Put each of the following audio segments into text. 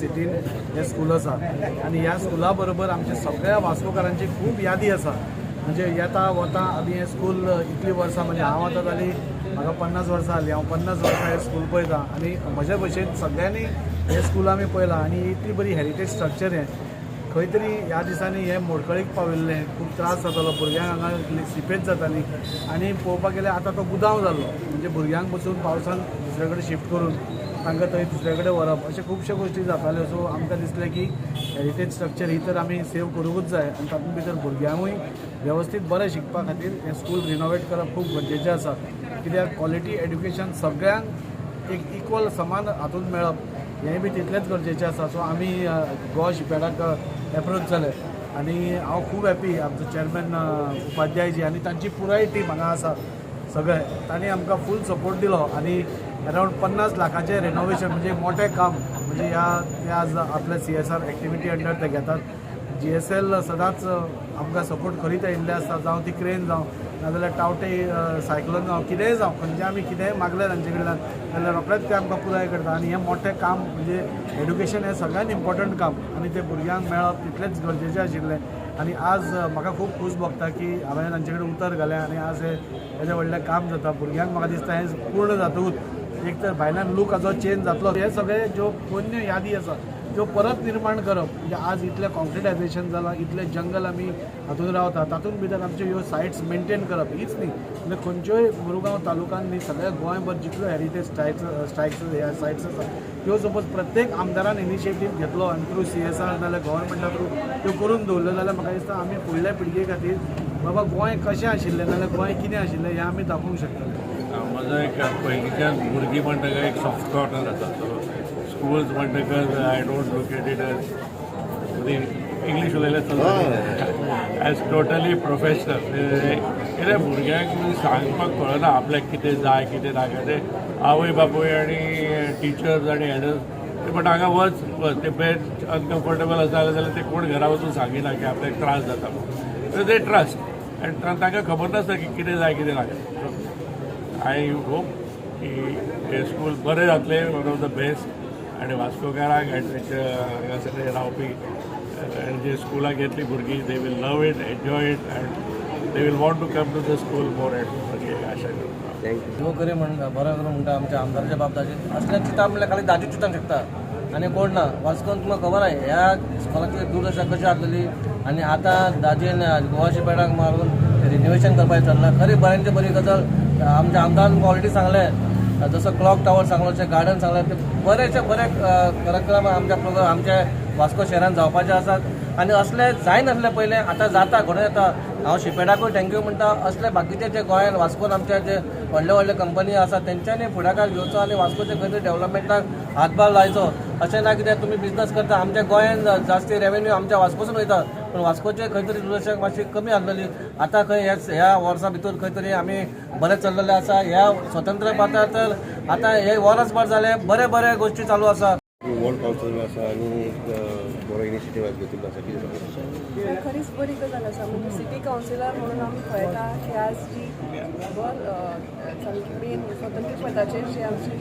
सिटीन हें स्कूल आसा आनी ह्या स्कुला बरोबर आमच्या सगळ्या वास्कोकारांची खूब यादी आसा. म्हणजे येता वता आमी हें स्कूल इतलीं वर्सां, म्हणजे हांव आतां जाली म्हाका 50 वर्सां जालीं, हांव 50 वर्सां हें स्कूल पळयतां आनी म्हज्या भशेन सगळ्यांनी हें स्कूल आमी पळयलां. आनी इतली बरी हेरिटेज स्ट्रक्चर हें खंय तरी ह्या दिसांनी हें मोडकळीक पाविल्लें. खूब त्रास जातालो भुरग्यांक, हांगा सिपेज जाताली आनी पळोवपाक गेल्यार आतां तो गुदांव जाल्लो. म्हणजे भुरग्यांक बसून पावसान दुसरे कडेन शिफ्ट करून तांकां थंय दुसरे कडेन व्हरप, अशे खुबशे गोश्टी जाताल्यो. सो आमकां दिसलें की हेरिटेज स्ट्रक्चर ही तर आमी सेव करूंकूच जाय आनी तातूंत भितर भुरग्यांकूय वेवस्थीत बरें शिकपा खातीर हें स्कूल रिनोवेट करप खूब गरजेचें आसा. कित्याक क्वॉलिटी एड्युकेशन सगळ्यांक एक इक्वल समान हातूंत मेळप हेंय बी तितलेंच गरजेचें आसा. सो आमी गोवा शिपयार्डाक एप्रोच जाले आनी हांव खूब हॅपी, आमचो चॅरमॅन उपाध्यायजी आनी तांची पुराय टीम हांगा आसा सगळे, तांणी आमकां फूल सपोर्ट दिलो. आनी अरावंड 50 लाखाचें रेनोवेशन म्हणजे मोठें काम, म्हणजे ह्या ते आज आपल्या सीएसआर एक्टिविटी अंडर ते घेतात. जीएसएल सदांच आमकां सपोर्ट करीत आयिल्ले आसता, जावं ती क्रेन जावं, नाजाल्यार टावटे सायक्लोन जावं, कितेंय जावं, खंयचें आमी कितेंय मागलें तांचे कडल्यान जाल्यार रोखडेंच ते आमकां पुराय करता. आनी हें मोठें काम म्हणजे एड्युकेशन हें सगळ्यात इम्पॉर्टंट काम आनी तें भुरग्यांक मेळप तितलेंच गरजेचें आशिल्लें. आनी आज म्हाका खूब खोस भोगता की हांवें तांचे कडेन उतर घालें आनी आज हें हेजें व्हडलें काम जाता. भुरग्यांक म्हाका दिसता हें पूर्ण जातकूच एक तर भायल्यान लूक हाजो चेंज जातलो. हे सगळे ज्यो पोन्न्यो यादी आसा त्यो परत निर्माण करप, म्हणजे आज इतलें कॉन्क्रिटायझेशन जालां, इतलें जंगल आमी हातूंत रावता, तातूंत भितर आमच्यो ह्यो सायट्स मेनटेन करप हीच न्ही, म्हणजे खंयच्योय मुरगांव तालुक्यान न्ही, सगळ्या गोंयभर जितल्यो हेरिटेज स्ट्रायक्स ह्या सायट्स आसा त्यो सपोज प्रत्येक आमदारान इनिशिएटीव घेतलो आनी थ्रू सीएसआर नाजाल्यार गव्हर्मेंटा थ्रू त्यो करून दवरल्यो जाल्यार म्हाका दिसता आमी फुडल्या पिळगे खातीर बाबा गोंय कशें आशिल्लें नाजाल्यार गोंय कितें आशिल्लें हें आमी दाखोवंक शकतले. म्हजो एक पयलींच्यान भुरगीं म्हणटकच एक सॉफ्ट कॉर्नर आसा. सो स्कूल्स म्हणटकच I don't look at it as, English उलयल्यार चलता, एज टोटली प्रोफेशनल. कितें भुरग्यांक सांगपाक कळना आपल्याक कितें जाय कितें नाका तें. आवय बापूय आनी टिचर्स आनी एडल्ट ते म्हणटा हांगा वच वच, ते बेड अनकम्फर्टेबल आसा जाल्यार ते कोण घरा वचून सांगिना की आपल्याक त्रास जाता म्हणून. ते ट्रस्ट आनी तांकां खबर नासता की कितें जाय कितें नाका. I hope की हे स्कूल बरें जातलें, वन ऑफ the best, आनी वास्कोकारांक आनी तांच्या हांगा सगळे रावपी आनी जे स्कुलाक येतली भुरगीं, they will love it, enjoy it and they will want to come to the school more and अशी आशा करता. Thank you. देव करी म्हण बरें करूं म्हणटा आमच्या आमदाराच्या बाबताचेर. असलें चिंतप म्हणल्यार खाली दाजी चिंतूंक शकता आनी कोण ना. वास्कोन तुमकां खबर आहे ह्या स्कुलाची दुर्दशा कशी आसलेली आनी आतां दाजीन गोवा शिपयार्डाक मारून रिनोवेशन करपाचें चल्लां. खरी बऱ्यांची बरी गजाल. आमच्या आमदारान ऑलरेडी सांगलें, जसो क्लॉक टावर सांगलो, गार्डन सांगलें, ते बरेचशे बरे कार्यक्रम आमच्या प्रोग्राम आमच्या वास्को शहरान जावपाचे आसात आनी असले जायनासले पयलें, आतां जाता, घडून येता. हांव शिपयार्डाकूय thank you म्हणटा. असले बाकीचे जे गोंयान वास्कोन आमचे जे व्हडले व्हडले कंपनी आसा तेंच्यांनी फुडाकार घेवचो आनी वास्कोचे खंय तरी डेव्हलपमेंटाक हातभार लायचो. अशें ना कित्याक तुमी बिजनस करता, आमच्या गोंयान जास्ती रेवेन्यू आमच्या वास्कोसून वयता, पूण वास्कोचे खंय तरी दुर्दशा मातशी कमी आसलेली. आतां खंय ह्या वर्सा भितर खंय तरी आमी बरें चल्लेलें आसा. ह्या स्वतंत्र पात्रार तर आतां हे वर्सभर जालें, बरे बरे गोश्टी चालू आसा. वॉर्ड कावन्सिलर आसा आनी एक बरो इनिशिएटीव आज घेतिल्लो आसा, कितें सांगता? खरीच बरी गजाल आसा. म्हणजे सिटी कावन्सिलर म्हणून आमी पळयता की आज जी बर सामकी मेन स्वतंत्र पदाचेर जी आमची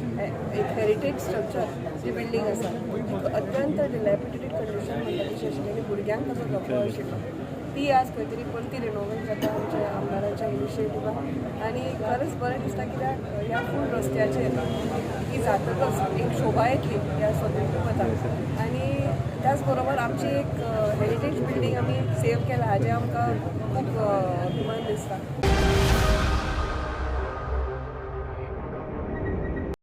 एक हेरिटेज स्ट्रक्चर जी बिल्डींग आसा ती अत्यंत डिलॅपिडेटेड कंडिशन म्हणटा तशी आशिल्ली आनी भुरग्यांक ताचो धोको आशिल्लो, ती आज खंय तरी परती रिनोवेट जाता आमच्या आमदारांच्या इनिशिएटिवान. आनी खरेंच बरें दिसता कित्याक ह्या फूल रस्त्याचेर ही जातकच एक शोभा येतली ह्या स्वतंत्र पदाक आनी त्याच बरोबर आमची एक हेरिटेज बिल्डींग आमी सेव केला हाजें आमकां खूब अभिमान दिसता.